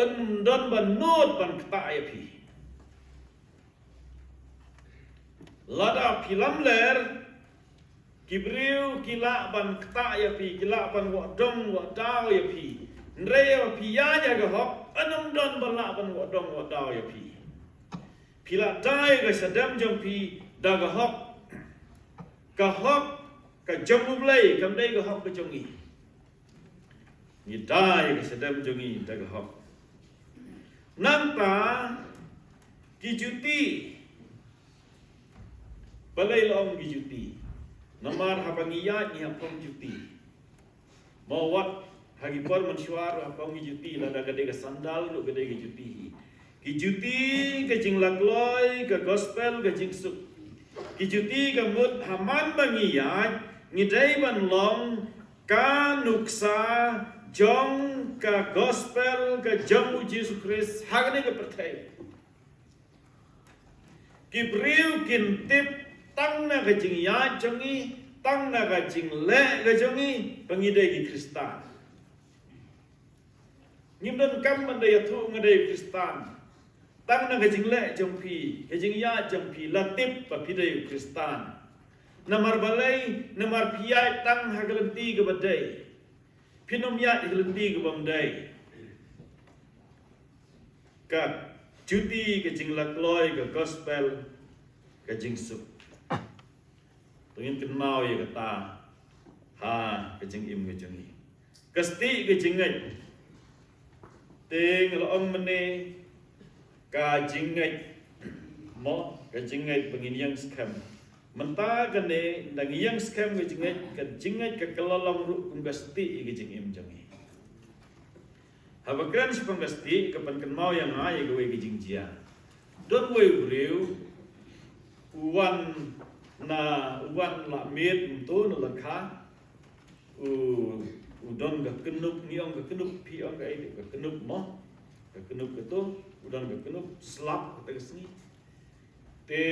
yn don ba nud ban ktah ïa phi. Lada phi lamler, ki briew ki lah ban ktah ïa phi, ki lah ban wad dong wad daw ïa phi. Hynrei ïa phi ïaid ha ka hok, yn ym don ba lah ban wad dong wad daw ïa phi. Phi lah da ïa ka shadem jong phi da ka hok. Ka hok ka jong U Blei, kam dei ka hok ka jong ngi. Ngi da ïa ka shadem jong ngi da ka hok. Nangta ki juti. Balei la ong ki juti? Namar haba ngi ïaid ngi hap phong juti. Mo wat ha ki por mynshuwa ruh hap phong ki juti, lada ka dei ka sandal ruh ka dei ka juti hi. Ki juti ka jinglakloi ka gospel ka jingsuk. Ki juti ka mut ha man ba ngi ïaid ngi dei ban long ka nuksa jong ka gospel ka jong U Jisu Khrist ha kane ka pyrthei. Ki briew kin tip tang na ka jingïaid jong ngi, tang na ka jingleh ka jong ngi, ba ngi dei ki Khristan. Ngim donkam ban da ïathuh nga dei u Khristan. Tang na ka jingleh jong phi, ka jingïaid jong phi, la tip ba phi dei u Khristan. Namar balei, namar phi ïaid tang ha ka lynti kaba dei. Phin ym ïaid ha ka lynti kabym dei. Ka juti ka jinglakloi ka gospel ka jingsuk. To ngin kynmaw ïa kata ha ka jingim ka jong ngi. Ka stieh ka jingngeit. Te nga la ong mynne ka jingngeit, mo, ka jingngeit ba ngin ïeng skhem. Mynta kane, ynda ngi ïeng skhem ka jingngeit, ka jingngeit ka kylla long ruh kum ka stieh ïa ka jingim jong ngi. Haba kren shaphang ka stieh, ka pynkynmaw ïa nga ïa kawei ka jingjia. Don uwei u briew, u wan na, u wan la miet, mynta na la kha, u, u don ka knup, ngi ong ka knup, phi ong kaei, ka knup mo. Ka knup kato, u don ka knup, slap, kata ka sngi. Te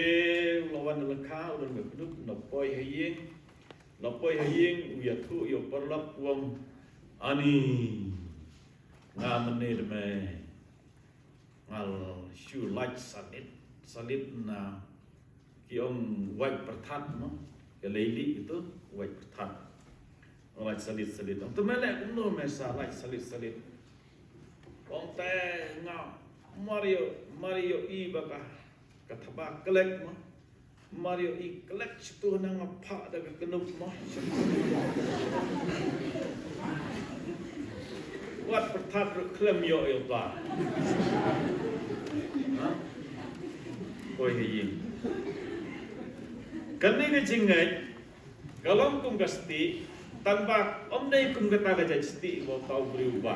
u la wan na la kha, u don ka knup, u la poi ha ïing. U la poi ha ïing, u ïathuh ïa u paralok u ong, ani, nga mynne te me, nga la shu lait salit, salit na ki ong wait pyrthat mo. Ka lei lih kito, wait pyrthat. Lait salit salit. Ong te me leh kumno me sa lait salit salit. Ong te nga mar ïoh, mar ïoh i ba ka, ka thaba klek mo. Mar ïoh i klek shatu na nga phah da ka knup mo. Wat pyrthat ruh khlem ïoh ïoh ba. Ha? Poi ha ïing. Kane ka jingngeit ka long kum ka stieh, tang ba ym dei kum kata ka jait stieh ba u tau briew ba.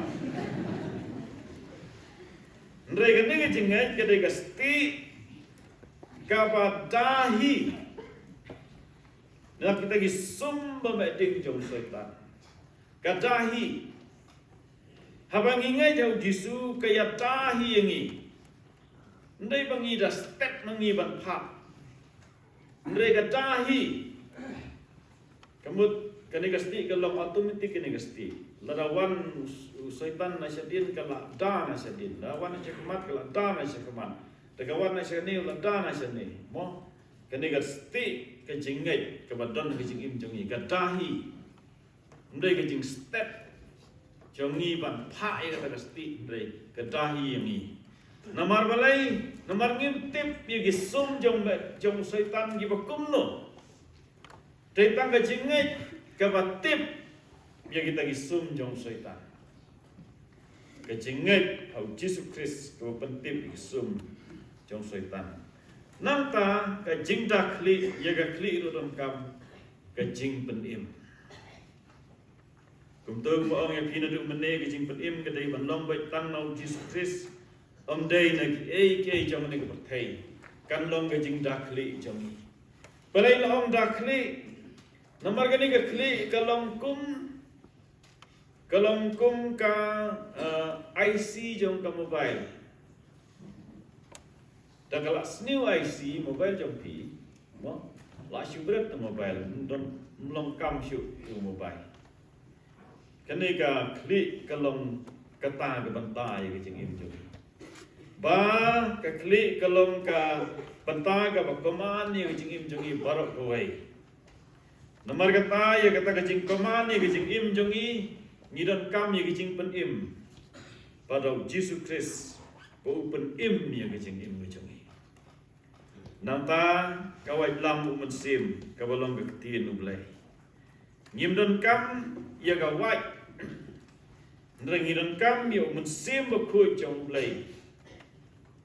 Hynrei kane ka jingngeit ka dei ka stieh kaba da hi na kita ki sum ba meh ding jong u Soitan. Ka da hi. Haba ngi ngeit ha u Jisu ka ïada hi ïa ngi. Ym dei ba ngi da step ma ngi ban phah. Hynrei ka da hi. Ka mut kane ka stieh ka long automatic kane ka stieh. Lada wan u, u Soitan na shadien ka la da na shadien. Lada wan na shakhmat ka la da na shakhmat. Da ka wan na shane la da na shane. Mo, kane ka stieh ka jingngeit kaba don ka jingim jong ngi ka da hi. Ym dei ka jingstep jong ngi ban phah ïa kata ka stieh, hynrei ka da hi ïa ngi. Namar balei? Namar ngim tip ïa ki sum jong, jong Soitan kiba kumno. Dei tang ka jingngeit kaba tip ïa kita ki sum jong Soitan. Ka jingngeit ha u Jisu Khrist kaba pyntip ïa ki sum jong Soitan. Nangta ka jingda khlieh ïa ka khlieh ruh donkam ka jingpynim. Kumta kumba ong ïa phi naduh mynne, ka jingpynim ka dei ban long beit tang na u Jisu Khrist. Ym dei na kiei kiei jong kane ka pyrthei. Kan long ka jingda khlieh jong ngi. Balei la ong da khlieh? Namar kane ka khlieh ka long kum, ka long kum ka, eh, I C jong ka mobile. Da ka la sniew I C mobile jong phi, mo, la shu bret mobile, ym don, ym long kam shuh u mobile. Kane ka khlieh ka long kata ka bynta ïa ka jingim jong ngi. Ba ka khlieh ka long ka bynta kaba kmen ïa ka jingim jong ngi baroh kawei. Namar kata ïa kata ka jingkmen ïa ka jingim jong ngi, ngi donkam ïa ka jingpynim. Bad ha u Jisu Khrist ba u pynim ïa ka jingim ka jong ngi. Nangta ka waitlam u Mynsiem kaba long ka ktien u Blei. Ngim donkam ïa ka wait. Hynrei ngi donkam ïa u Mynsiem Bakhuid jong u Blei.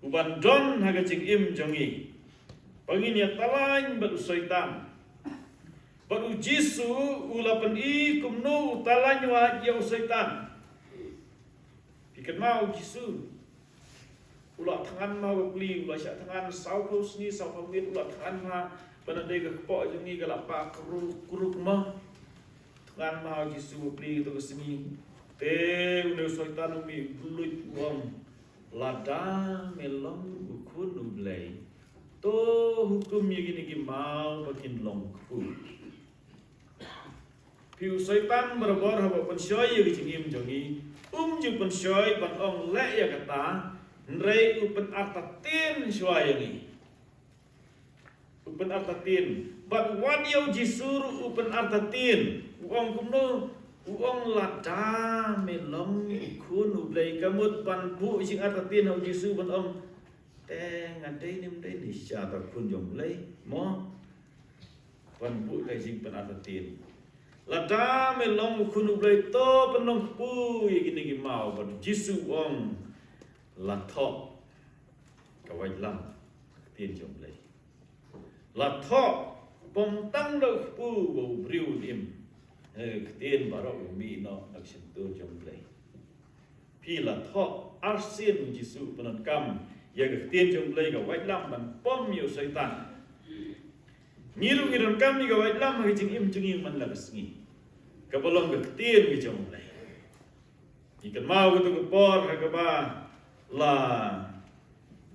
U ban don ha ka jingim jong ngi. Ba ngin ïa talang bad u Soitan. Bad u Jisu u la pyni kumno u talang wait ïa u Soitan. Phi kynmaw u Jisu. U la thngan ma u bapli, u la shah thngan saw phew sngi, saw phew miet, u la thngan ma, ba na dei ka kpoh jong ngi ka la pah kruk kruk ma. Thngan ma u Jisu u bapli kato ka sngi. Te une u Soitan u mih bluit u ong, lada me long u Khun u Blei, to hukum ïa kine ki maw ba kin long kpu. Phi u Soitan barabor haba u pynshoi ïa ka jingim jong ngi, um ju pynshoi ban ong leh ïa kata, hynrei u pynartatien shuwa ïa ngi. U pynartatien. Bad wat ïa u Jisu ruh u pynartatien. U ong kumno, u ong lada me long u Khun u Blei, ka mut ban buh jingartatien ha u Jisu ban ong, te nga dei ne ym dei ne shisha uta u Khun jong u Blei, mo? Ban buh ka jingpynartatien. Lada me long u Khun u Blei to pynlong kpu ïa kine ki maw, bad u Jisu u ong la thoh ka waitlam, ka ktien jong u Blei. La thoh, pom tang da u kpu ba u briew un im. Eh, ktien baroh u mih noh na ka shyntur jong u Blei. Phi la thoh, arsien u Jisu u pyndonkam ïa ka ktien jong u Blei ka waitlam ban pom ïa u Soitan. Ngi ruh ngi donkam ïa ka waitlam ha ka jingim jong ngi man la ka sngi. Kaba long ka ktien ka jong u Blei. Ngi kynmaw kato ka por ha kaba la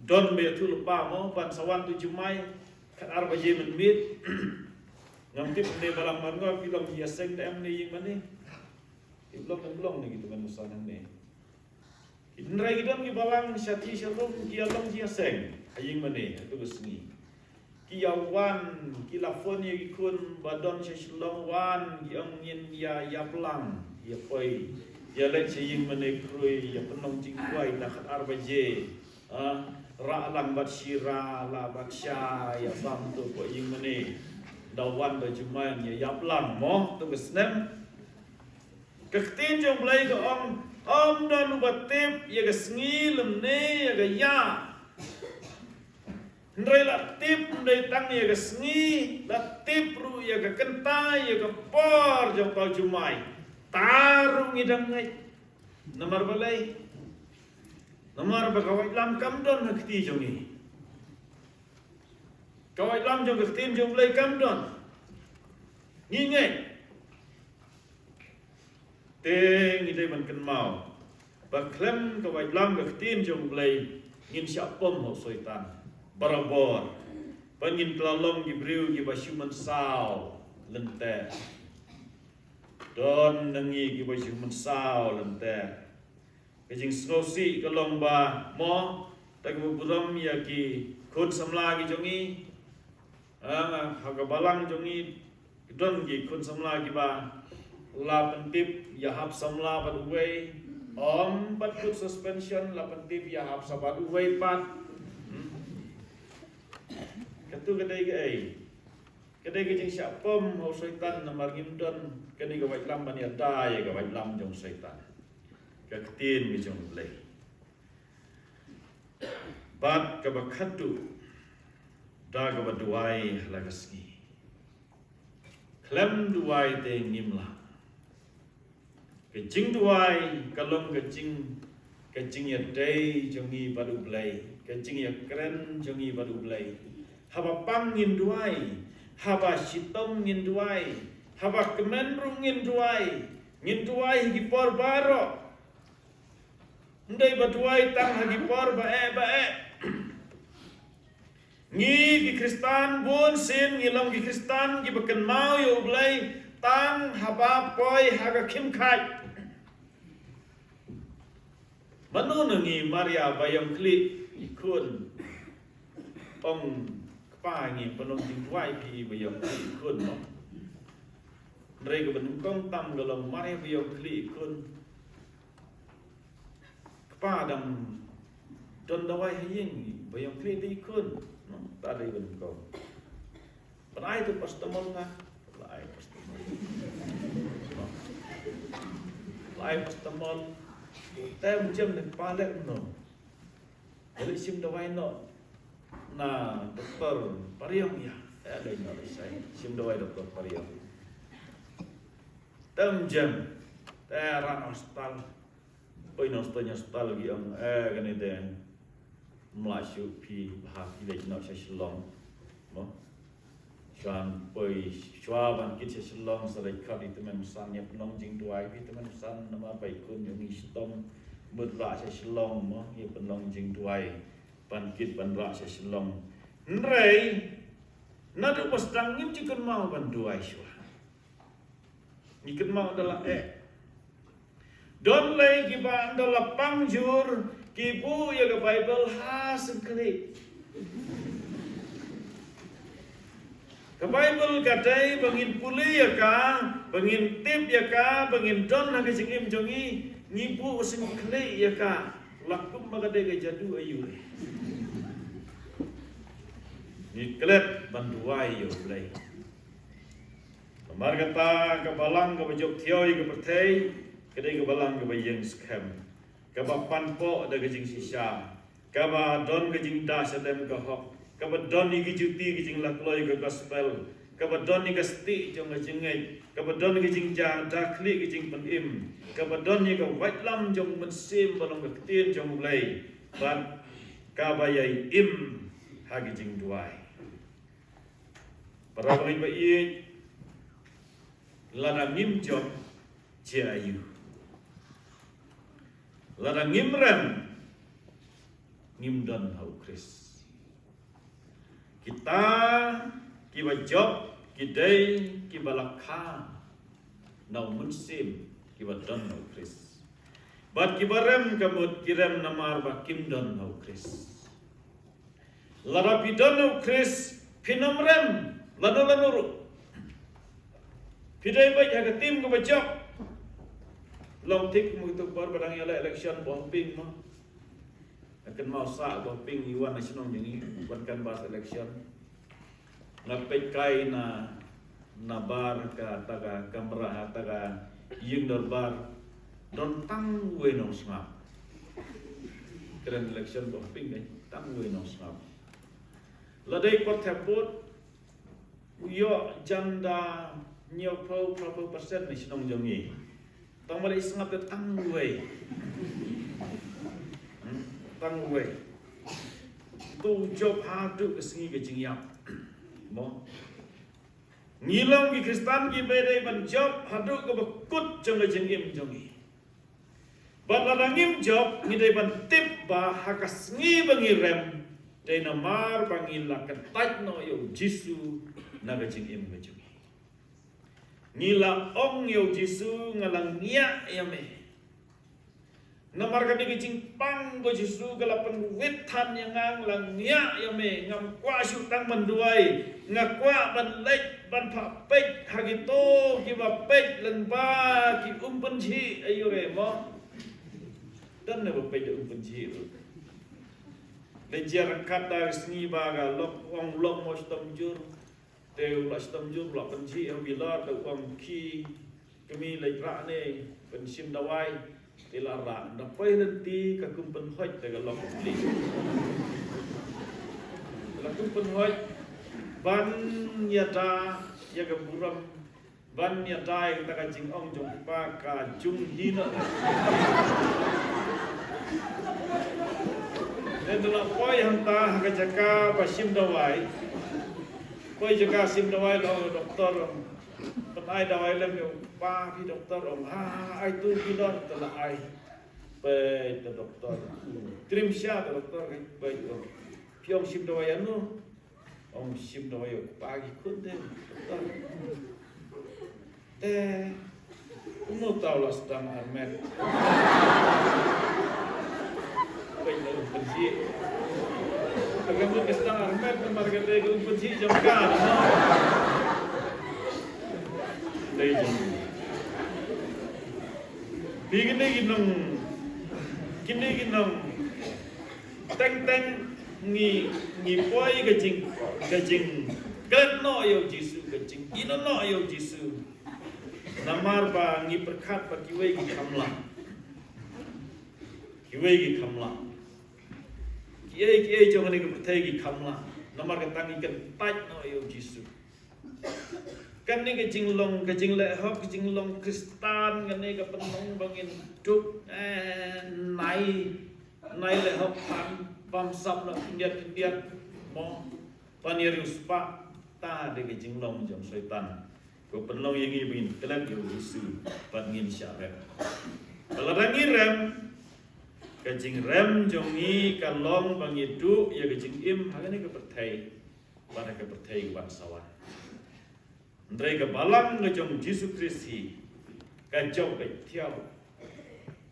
Don ba ïathuh lypa mo, ban sa wan tu jumai, khatar baje mynmiet. Ngam tip ne balang mar ngo, phi long ïaseng te em ne ïing mane. Phi long ne long ne ki tymmen basan ne. Hynrei ki don ki balang sha ti sha rum ki ïa long ïaseng ha ïing mane ha tu ka sngi. Ki ïa wan, ki la phone ïa ki khun ba don sha Shillong wan, ki ong ngin ïa ïaplang, ïa poi, ïa leit sha ïing mane khrui, ïa pynlong jingduwai na khatar baje. Ah, rah lang bad shira, la bad sha, ïa bam tu poi ïing mane. Da wan da jumai ïa ïaplang mo tu ka snem. Ka ktien jong U Blei ka ong, ym don uba tip ïa ka sngi lymne ïa ka ïa. Hynrei la tip ym dei tang ïa ka sngi, la tip ruh ïa ka kynta, ïa ka por jong ka jumai. Tang ruh ngi dang ngeit. Namar balei? Namar ba ka waitlam kam don ha kti jong ngi. Ka waitlam jong ka ktien jong U Blei kam don. Ngi ngeit. Te ngi dei ban kynmaw ba khlem ka waitlam ka ktien jong U Blei ngin shah pom ha u Soitan barabor. Ba ngin kylla long ki briew kiba shu mynsaw lynter. Don na ngi kiba shu mynsaw lynter. Ka jingsngewsih ka long ba mo, ta kiba burom ïa ki khun samla ki jong ngi. Ah, ha ka balang jong ngi, don ki khun samla kiba la pyntip ïa hap samla bad uwei, ym pat kut suspension, la pyntip ïa hap sa bad uwei pat. Hmm. Katu ka dei kaei? Ka dei ka jingshah pom ha u Soitan namar ngim don kane ka waitlam ban ïada ïa ka waitlam jong u Soitan. Ka ktien ka jong U Blei. Bad kaba khadduh, da kaba duwai ha la ka sngi. Khlem duwai te ngim lah. Ka jingduwai ka long ka jing, ka jingïadei jong ngi bad U Blei, ka jingïakren jong ngi bad U Blei. Haba pang ngin duwai, haba shitom ngin duwai, haba kmen ruh ngin duwai, ngin duwai ha ki por baroh. Ym dei ba duwai tang ha ki por ba eh ba eh. Ngi ki Khristan bun sien ngi long ki Khristan kiba kynmaw ïa U Blei tang haba poi ha ka khim khat. Mano na ngi Maria ba ïong khlieh i khun? Ong kpa ngi, pynlong jingduwai phi ba ïong khlieh i khun mo. Hynrei kaba nyngkong tam ka long Maria ba ïong khlieh i khun. Kpa dang don dawai ha ïing ba ïong khlieh da i khun. No, ta dei ba nyngkong. Ban ai tu paracetamol nga. Ban ai paracetamol. Ban ai paracetamol. Te ym jem ne kpa leh kumno. Leit shim dawai noh na doktor Pariong ïa. Te leit noh leit shim, shim dawai doktor Pariong. Te ym jem. Te ran hospital. Poi na hospital, hospital ki ong, eh, kane te ym lah shuh phi, bha phi leit noh sha Shillong. Mo? Shuwa poi, shuwa ban kit sha Shillong, sa leit khot i tymmen basan ïa pynlong jingduwai, i tymmen basan namar ba i khun jong ngi shitom, mut rah sha Shillong mo, ïa pynlong jingduwai ban kit ban rah sha Shillong. Hynrei naduh ba sdang ngim ju kynmaw ban duwai shuwa. Ngi kynmaw da la eh. Don lei kiba ynda la pang jur ki buh ïa ka Baibl ha syngkhlieh. Ka Baibl ka dei ba ngin pule ïa ka, ba ngin tip ïa ka, ba ngin don ha ka jingim jong ngi, ngi buh syngkhlieh ïa ka. La kumba ka dei ka jadu aïu re. Ngi klet ban duwai ïa U Blei. Namar kata ka balang kaba jop thioi ka pyrthei, ka dei ka balang kaba ïeng skhem, kaba pan poh da ka jingshisha, kaba don ka jingda shadem ka hok, kaba don ïa ki juti ka jinglakloi ka gospel, kaba don ïa ka stieh jong ka jingngeit, kaba don ïa ka jingja da khlieh ka jingpynim, kaba don ïa ka waitlam jong U Mynsiem ba long ka ktien jong U Blei, bad kaba ïai im ha ka jingduwai. Para bangeit ba ïeit, lada ngim jop, jia aïu? Lada ngim rem, ngim don ha u Khrist. Kita kiba jop ki dei kiba la kha na u mynsiem kiba don ha u Khrist. Bad kiba rem ka mut ki rem namar ba kim don ha u Khrist. Lada phi don ha u Khrist, phin ym rem lano lano ruh. Phi dei beit ha ka tim kaba jop. Long thik mo, tu por ba dang ïaleh election, ba hoping mo. Akan mau sa ba hoping i wan na shnong jong ngi, wan canvass election. Nga peit kai na, na bar kata ka kamra, kata ka ïing dorbar. Don tang wei nongsngap. Kren election ba hoping dei, tang wei nongsngap. La dei por thep vote, u ïoh jan da hynñiewphew, phraphew percent na shnong jong ngi. Tang ba la i sngap te tang wei. Hmm, tang wei. Tu jop haduh ka sngi ka jingïap. Mo. Ngi long ki Khristan kiba dei ban jop haduh kaba kut jong ka jingim jong ngi. Bad lada ngim jop, ngi dei ban tip ba ha ka sngi ba ngi rem, dei namar ba ngi la kyntait noh ïa u Jisu na ka jingim ka jong ngi. Ngi la ong ïa u Jisu, nga la ngiah ïa me. Namar kane ka jingpang ba u Jisu ka la pynwit than ïa nga, nga la ngiah ïa me, ngam kwah shuh tang ban duwai, nga kwah ban leit ban phah peit ha kito kiba peit lyngba ki um pynjhieh, aïu re mo. Don ne ba peit da um pynjhieh ruh. Leit jia ryngkat da ka sngi ba ka lok, ong lok mo shitom jur. Te u la shitom jur, u la pynjhieh ha bilor, te u ong khie kmie leit rah ne, pynshim dawai. Te la rah, da poi lynti ka kum pynhoit da ka lok pli. La kum pynhoit ban ïada ïa ka burom, ban ïada ïa kata ka jingong jong u kpa ka jung hi noh. Te da la poi hangta ha ka jaka ba shim dawai. Poi jaka shim dawai, la ong doktor, pynai dawai lem ïa u kpa phi doktor. Ong ha, ha, ai tu phi don, te la ai. Peit te doktor. Trim sha te doktor, peit, ong phi ong shim dawai ïano? Ong shim dawai ïa u kpa ki khun te doktor. Te kumno tau la sdang armet? Peit la um pynjhieh. Ka mut ka sdang armet namar ka dei ka um pynjhieh jong ka, no? Dei jong. Phi kine ki nong, kine ki nong teng teng ngi, ngi poi ka jing, ka jingklet noh ïa u Jisu, ka jingïehnoh noh ïa u Jisu. Namar ba ngi pyrkhat ba kiwei ki kham lah. Kiwei ki kham lah. Kiei kiei jong kane ka pyrthei ki kham lah. Namar kata ngi kyntait noh ïa u Jisu. Kane ka jinglong, ka jingleh hok, ka jinglong Khristan, kane ka pynlong ba ngin duk, eh, nai, nai leh hok pan, bam sap noh khyndiat khyndiat, mo, pan ïa riewspah, ta dei ka jinglong jong Soitan. Ka pynlong ïa ngi ba ngin klet ïa u Jisu, bad ngin shah rem. Lada ngi rem, ka jingrem jong ngi ka long ba ngi duh ïa ka jingim ha kane ka pyrthei. Bad ha ka pyrthei wan sa wan. Hynrei ka balang ka jong Jisu Khrist hi ka jop beit thiaw.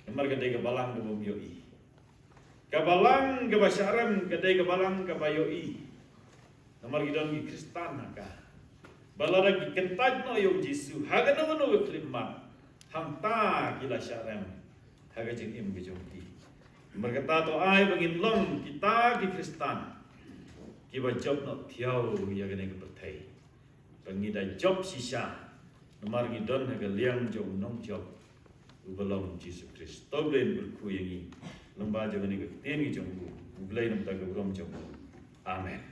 Namar ka dei ka balang kaba ym ïohi. Ka balang kaba shah rem ka dei ka balang kaba ïohi. Namar ki don ki Khristan ha ka. Ba lada ki kyntait noh ïa u Jisu ha kano kano ka khyllipmat, hangta ki la shah rem ha ka jingim ka jong ki. Namar kata to ai ba ngin long kita ki Khristan kiba jop noh thiaw ïa kane ka pyrthei. Ba ngi da jop shisha namar ngi don ha ka liang jong u nongjop uba long Jisu Khrist. To Blei un kyrkhu ïa ngi lyngba jong kane ka ktien ka jong u. U Blei un ai ka burom jong u. Amen.